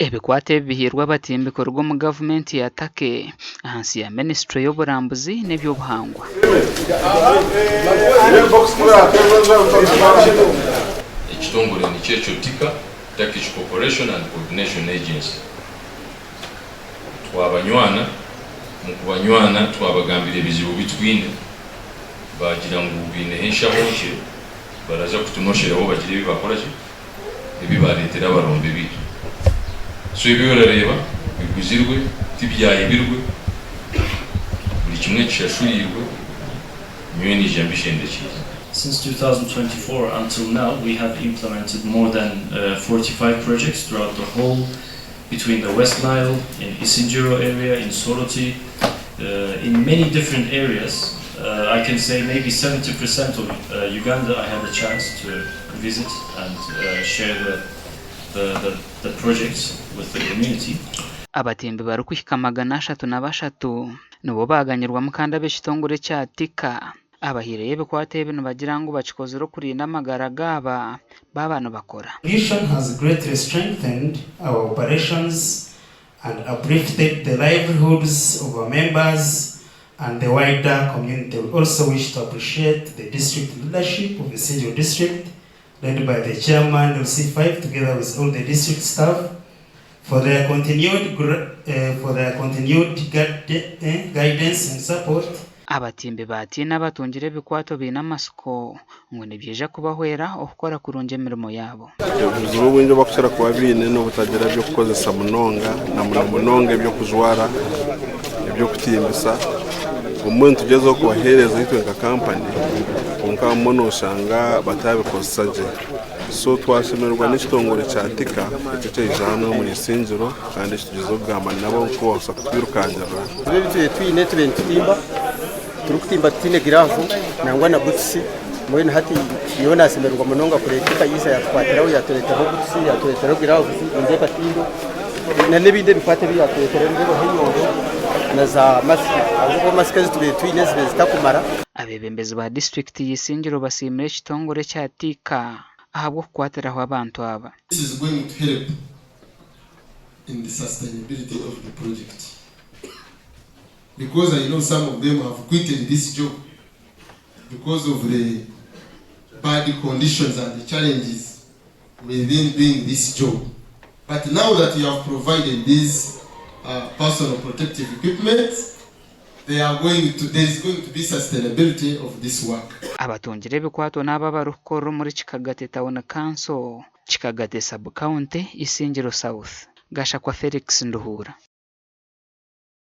Ebikwato ebi bihairwe abatimbi kuruga omu gavumenti ya Turkey ahansi ya minisiture y'oburambuzi n'eby'obuhangwa. Ekitongore nikyo ekyo TICA, Turkish Cooperation and Coordination Agency. Twabanywana, omu kubanywana twabagambira ebizibu bi twine, baagira ngu baineho enshaho nkye baraza kutunosheraho bagire ebi baakora ki? Ebi baareetera abarombe baitu. So ebi orareeba biguzirwe, tibyayibirwe, buri kimwe kishashuriirwe, nyowe naija mbishendekyeire. Since 2024 until now we have implemented more than 45 projects throughout the whole between the West Nile, in Isingiro area, in Soroti, in many different areas. I can say maybe 70% of Uganda I had a chance to visit and share the, the, the, the projects with the community. Abatimbi barikuhika 303 nibo baaganyirwamu kandi ab'ekitongore ekya TIKA abahaireyo ebikwato ebi nibagira ngu bakikozire okurinda amagara gaaba baaba nibakora. Mission has greatly strengthened our operations and uplifted the livelihoods of our members and the wider community. We also wish to appreciate the district leadership of Isingiro District led by the chairman LC5 together with all the district staff for their continued, for their continued guidance and support. Abatimbi baatiina abatungire ebikwato baine amatsiko ngu nibyija kubahwera okukora kurungi emirimo yaabo. Obuzibu obwingi obu barikukira kuba baine n'obutagira by'okukozesa munonga na muno munonga eby'okujwara, eby'okutimbisa. Obumwe nitugyezaho kubaheereza itwe nka kampani kwonka abamwe noshanga batabikozesa gye. So twashemererwa n'ekitongore kya TIKA eki ekyaija hanu omuri Isingiro kandi eki tugyezaho kugamba nabo kubaasa kutwirukangirira. Ebi ebitwire twine tube nitutimba turikutimba tutaine giraavu nangwa na butusi mbwenu hati nyowe nasemererwa munonga kureeba TIKA yaija yatukwatiraho yatureeteraho butusi yatureeteraho giraavuzi nindeeba tindo na n'ebindi ebikwato ebi yatureetera nindeebaho enyondo na za masiki ahabw'okuba masiki ezi tubaire twine zibaire zitakumara. Abeebembezi ba disiturikiti y'Isingiro basiimire ekitongore ekya TIKA ahabw'okukwatiraho abantu aba. This is going to help in the sustainability of the project because I know some of them have quitted this job because of the bad conditions and the challenges within doing this job. But now that you have provided these personal protective equipment, they are going to, there is going to be sustainability of this work. Abatungire ebikwato n'abo abarikukorera omuri Kikagati Town Council, Kikagati Sub-county, Isingiro South. Gashakwa Felix Nduhuura.